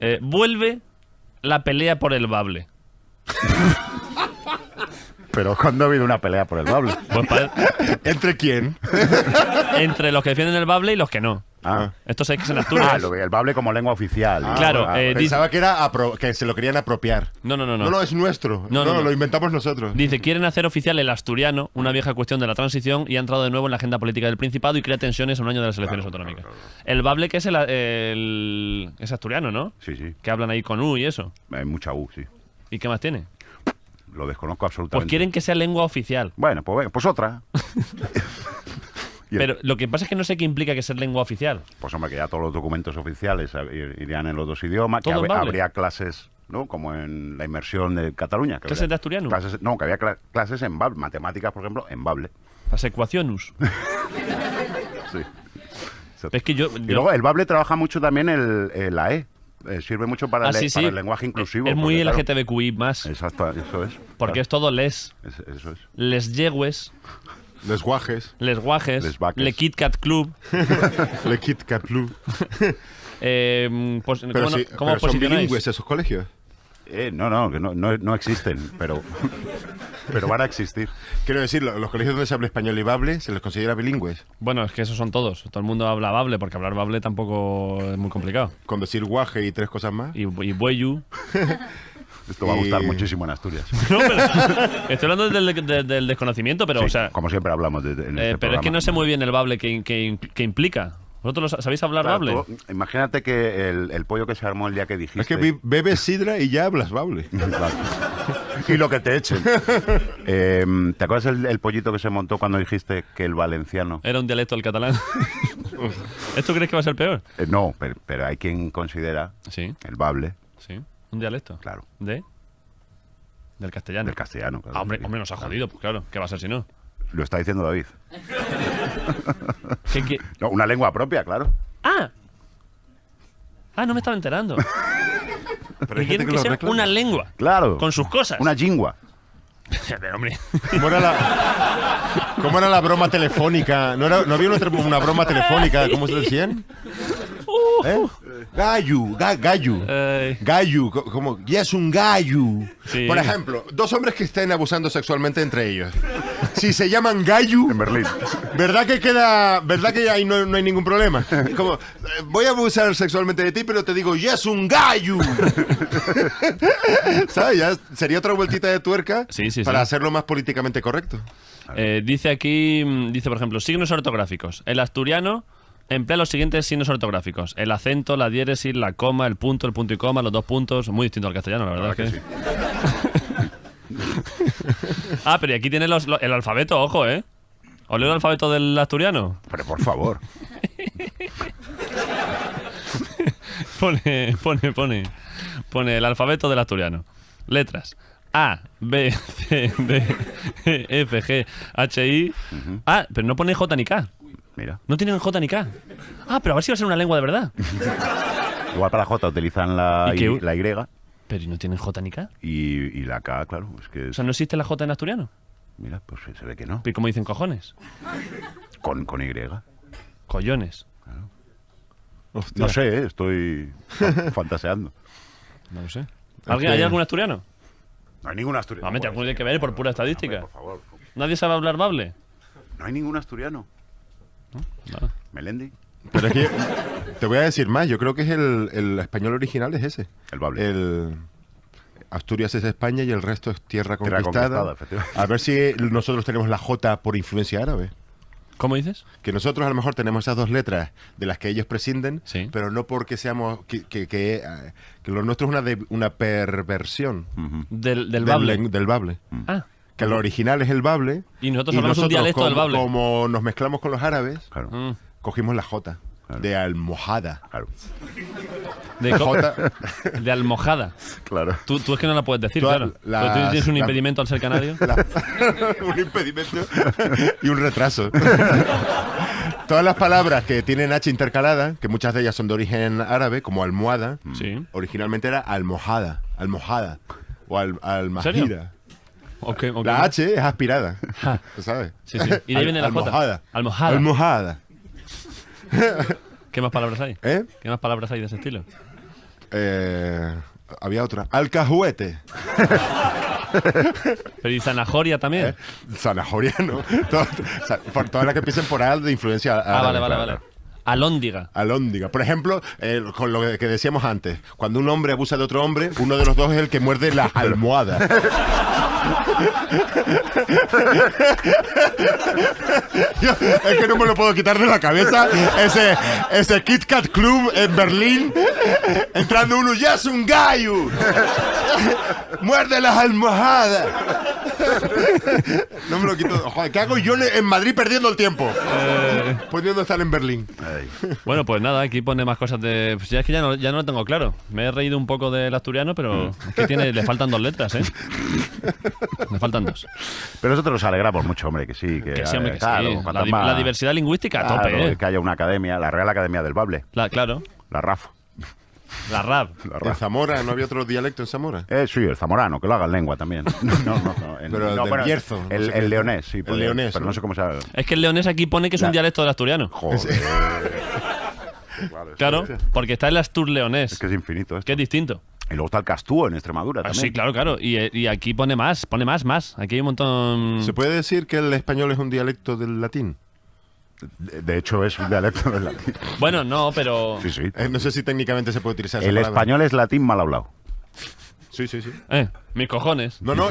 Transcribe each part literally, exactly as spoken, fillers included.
Eh, vuelve la pelea por el bable. Pero ¿cuándo ha habido una pelea por el bable? Pues pa- ¿Entre quién? Entre los que defienden el bable y los que no. Ah. Esto sabéis que es en Asturias. Ah, lo- el bable como lengua oficial. Ah, claro, vale. Eh, pensaba que era apro- que se lo querían apropiar. No, no, no, no. No, no, es nuestro. No, no, no, no, lo inventamos nosotros. Dice, quieren hacer oficial el asturiano, una vieja cuestión de la transición, y ha entrado de nuevo en la agenda política del Principado y crea tensiones a un año de las elecciones autonómicas. Claro, claro, claro. El bable que es el, el- es asturiano, ¿no? Sí, sí. Que hablan ahí con U y eso. Hay mucha U, sí. ¿Y qué más tiene? Lo desconozco absolutamente. Pues quieren que sea lengua oficial. Bueno, pues venga, pues otra. Y el- Pero lo que pasa es que no sé qué implica que ser lengua oficial. Pues hombre, que ya todos los documentos oficiales, eh, irían en los dos idiomas, que ¿Todo en hab- bable? Habría clases, ¿no? Como en la inmersión de Cataluña, que ¿Clases habría de asturiano? Clases, no, que había cla- clases en bable, matemáticas, por ejemplo, en bable. Las ecuaciones. Sí. Exacto. Es que yo, y yo luego el bable trabaja mucho también el, el la E. Eh, sirve mucho para, Ah, el, sí, para sí. El lenguaje inclusivo. Es muy porque, claro, L G T B Q I más. Exacto, eso es. Porque, claro, es todo les. Es- eso es. Les yegües. Les guajes. Les guajes. Les vaques. Le Kit Kat Club. Le Kit Kat Club. Eh, pues, Pero ¿cómo no- sí, cómo pero son posicionáis? Bilingües esos colegios. Eh, no, no, que no, no, no existen, pero, pero van a existir. Quiero decir, lo- los colegios donde se habla español y bable se les considera bilingües. Bueno, es que esos son todos. Todo el mundo habla bable, porque hablar bable tampoco es muy complicado. Con decir guaje y tres cosas más. Y, y bueyu. Esto va a gustar Y muchísimo en Asturias. No, pero estoy hablando del, de- del desconocimiento, pero, Sí, o sea, como siempre hablamos de- de- en eh, este pero es que programa. No sé muy bien el bable que, que, que implica. ¿Vosotros lo sa- sabéis hablar Claro, bable? Tú, imagínate que el, el pollo que se armó el día que dijiste. Es que be- bebes sidra y ya hablas bable. Claro. Y lo que te echen. Em, ¿te acuerdas el, el pollito que se montó cuando dijiste que el valenciano Era un dialecto del catalán. ¿Esto crees que va a ser peor? Eh, no, pero, pero hay quien considera Sí. El bable. Sí, un dialecto. Claro. ¿De? Del castellano. Del castellano, claro. Ah, hombre, Sí. Hombre, nos ha Claro. Jodido, pues claro, ¿qué va a ser si no? Lo está diciendo David. ¿Qué, qué? No, una lengua propia, claro. Ah. Ah, no me estaba enterando. Pero hay Que gente quieren que que lo sea reclama. Una lengua. Claro. Con sus cosas. Una lingua. Pero, hombre. ¿Cómo era la, cómo era la broma telefónica? ¿No era, no había una, una broma telefónica? ¿Cómo se decían? Uh. ¿Eh? Gallo, ga- gallo. Ay. Gallo, co- como, ya es un gallo. Sí. Por ejemplo, dos hombres que estén abusando sexualmente entre ellos. Si se llaman gallo, En Berlín. ¿Verdad que queda, verdad que ahí no, no hay ningún problema? Como, eh, voy a abusar sexualmente de ti, pero te digo, ya es un gallo. ¿Sabes? Ya sería otra vueltita de tuerca Sí, sí, para sí. Hacerlo más políticamente correcto. Eh, dice aquí, mm, dice, por ejemplo, signos ortográficos. El asturiano emplea los siguientes signos ortográficos: el acento, la diéresis, la coma, el punto, el punto y coma, los dos puntos. Muy distinto al castellano, la verdad. La verdad es que que sí. Ah, pero y aquí tiene los- lo- el alfabeto, ojo, ¿eh? ¿Os leo el alfabeto del asturiano? Pero por favor. Pone, pone, pone. Pone el alfabeto del asturiano. Letras. A, B, C, D, E, F, G, H, I. Ujú. Ah, pero no pone J ni K. Mira. No tienen J ni K. Ah, pero a ver si va a ser una lengua de verdad. Igual para la J utilizan la ¿Y qué Y, u- la Y. Pero ¿y no tienen J ni K? Y, y la K, claro. Es que O sea, ¿no existe la J en asturiano? Mira, pues se ve que no. ¿Y cómo dicen cojones? Con, con Y. Collones. Claro. Hostia. No sé, ¿eh? Estoy fa- fantaseando. No lo sé. ¿Alguien, hay algún asturiano? No hay ningún asturiano. Ah, me tengo que ver por pura estadística. Hombre, por favor. ¿Nadie sabe hablar bable? No hay ningún asturiano. No, nada. Melendi. Pero es que te voy a decir más, yo creo que es el, el español original es ese. El bable. El Asturias es España y el resto es tierra Tierra conquistada, conquistada. Efectivamente. A ver si nosotros tenemos la J por influencia árabe. ¿Cómo dices? Que nosotros a lo mejor tenemos esas dos letras de las que ellos prescinden, Sí. Pero no porque seamos, que, que, que, eh, que lo nuestro es una, de- una perversión Ujú. Del, del del bable. len- del bable. Mm. Ah. Que lo original es el bable. Y nosotros hablamos un dialecto del bable. Como, como nos mezclamos con los árabes, Claro. Mm. Cogimos la J Claro. De almohada. Claro. De co- J- de almohada. Claro. Tú, tú es que no la puedes decir, Toda claro. Porque tú la- tienes un la- impedimento al ser canario. La- un impedimento y un retraso. Todas las palabras que tienen H intercalada, que muchas de ellas son de origen árabe, como almohada, Sí. Originalmente era almohada, almohada o al- ¿En serio? Almajira. Ok, ok. La H es aspirada, Ja. ¿Sabes? Sí, sí. Y de ahí viene la J. Almohada. Almohada. Almohada. ¿Qué más palabras hay? ¿Eh? ¿Qué más palabras hay de ese estilo? Eh, había otra. Alcahuete. Pero ¿y zanahoria también? Zanahoria, ¿no? Todo- o sea, por todas las que empiecen por A de influencia. Ah, vale, vale, vale. Alóndiga. Alóndiga. Por ejemplo, eh, con lo que decíamos antes, cuando un hombre abusa de otro hombre, uno de los dos es el que muerde las almohadas. Yo, es que no me lo puedo quitar de la cabeza. Ese, ese Kit Kat Club en Berlín, entrando uno, ya es un gallo. Muerde las almohadas. No me lo quito. Joder, ¿qué hago yo en Madrid perdiendo el tiempo? Pudiendo estar en Berlín. Bueno, pues nada, aquí pone más cosas de. Pues ya es que ya no, ya no lo tengo claro. Me he reído un poco del asturiano, pero es que tiene, le faltan dos letras, ¿eh? Le faltan dos. Pero nosotros nos alegramos mucho, hombre, que sí. Que, Que sí, hombre, que claro, sí. La, cuantas di- más. La diversidad lingüística a Claro, tope, ¿eh? Que haya una academia, la Real Academia del Bable, La- claro. La RAF. La RAF. ¿En Zamora no había otro dialecto en Zamora? Eh, sí, el zamorano, que lo haga en lengua también. No, no, no, en- Pero no, de bueno, Bierzo, el, no sé el qué. leonés, sí, El podría- leonés, pero ¿no? No sé cómo se llama. Es que el leonés aquí pone que es un La- dialecto del asturiano. Joder. Claro, porque está el astur leonés, Es que es infinito esto. Que es distinto. Y luego está el castúo en Extremadura Ah, también. Sí, claro, claro. Y, y aquí pone más, pone más, más. Aquí hay un montón. ¿Se puede decir que el español es un dialecto del latín? De de hecho, es un dialecto del latín. Bueno, no, pero. Sí, sí. Eh, no sé si técnicamente se puede utilizar esa El palabra. Español es latín mal hablado. Sí, sí, sí. Eh, mis cojones. No, no.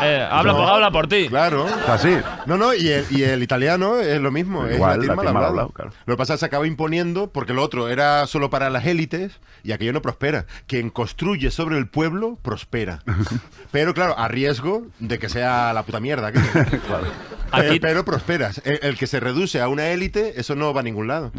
Eh, habla, No. por, habla por ti. Claro. Así. No, no, y el, y el italiano es lo mismo. Es Igual, latín mal latín mal hablado. Hablado, claro. Lo que pasa es que se acaba imponiendo porque lo otro era solo para las élites y aquello no prospera. Quien construye sobre el pueblo prospera. Pero claro, a riesgo de que sea la puta mierda. Claro. Aquí- Pero, pero prosperas. El, el que se reduce a una élite, eso no va a ningún lado.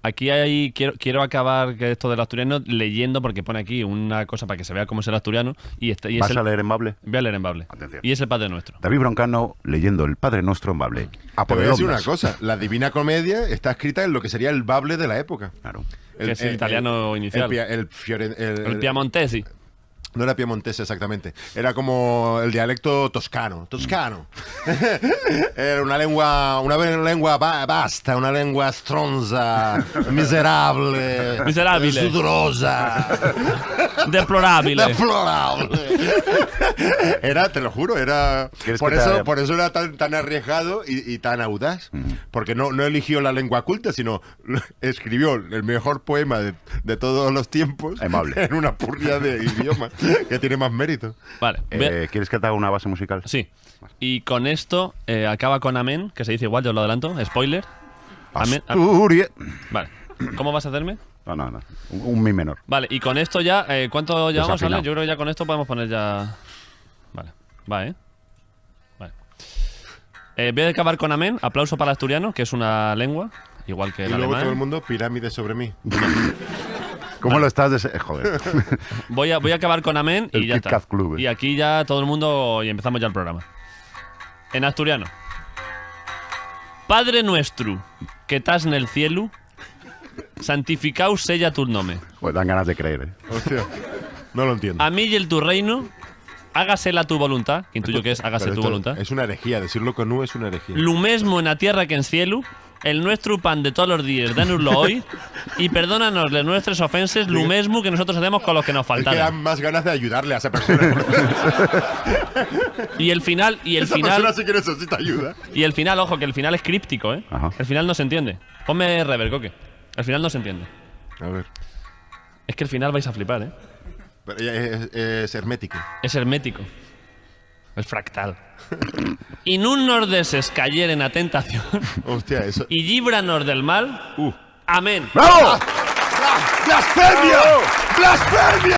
Aquí hay, quiero, quiero acabar que esto del asturiano leyendo, porque pone aquí una cosa para que se vea cómo es el asturiano. Y, este, y es ¿Vas el- a leer en Bable? Voy a leer en Bable. Atención. Y es el Padre Nuestro. David Broncano leyendo el Padre Nuestro en Bable. A Te por voy a el decir una Ondas. Cosa, la Divina Comedia está escrita en lo que sería el bable de la época. Claro. Que es el italiano inicial. El, pia- el fioren- el- El piamontesi. No era piemontese exactamente, era como el dialecto toscano, toscano. Era una lengua, una ve- lengua ba- basta, una lengua stronza, miserable, Miserabile. sudorosa, Deplorable. deplorable. Era, te lo juro, era ¿Quieres por que te eso, haga- por eso era tan, tan arriesgado y, y tan audaz, porque no, no eligió la lengua culta, sino escribió el mejor poema de, de todos los tiempos En bable. En una purria de idioma que tiene más mérito. Vale. voy a- Eh, ¿Quieres que te haga una base musical? Sí. Y con esto eh, acaba con amén, que se dice igual, yo lo adelanto. Spoiler. Amén. am- Asturias. Vale. ¿Cómo vas a hacerme? No, no, no. Un, un mi menor. Vale, y con esto ya, eh, ¿cuánto llevamos, Desafinado. Ale? Yo creo que ya con esto podemos poner ya. Vale, va, ¿eh? Vale. Eh, voy a acabar con amén. Aplauso para el asturiano, que es una lengua, igual que Y el luego alemán. Todo el mundo, pirámide sobre mí. ¿Cómo lo estás? Des- eh, joder. Voy a, voy a acabar con amén y El ya Kit está. Kat Club, eh. Y aquí ya todo el mundo y empezamos ya el programa. En asturiano. Padre nuestru, que tas nel cielu, santificáu seya tu nome. Joder, dan ganas de creer, ¿eh? Hostia, no lo entiendo. A mí y el tu reino, hágase la tu voluntad, que intuyo que es hágase Pero tu esto voluntad. Es una herejía, decirlo con U es una herejía. Lu mesmo en la tierra que en cielu, el nuestru pan de todos los días, dánoslo hoy, y perdónanos las nuestras ofenses, lo mesmo que nosotros hacemos con los que nos Es que faltaron. Dan más ganas de ayudarle a esa persona. Y el final, y el Esa final, persona sí que necesita ayuda. Y el final, ojo, que el final es críptico, ¿eh? Ajá. El final no se entiende. Ponme rever, Coque. El final no se entiende. A ver. Es que el final vais a flipar, ¿eh? Pero es, es hermético. Es hermético. Es fractal. Y nun nos deses cayer en la tentación. Hostia, eso. Y líbranos del mal. Uh. Amén. ¡Bravo! ¡Blasfemia! ¡Blasfemia!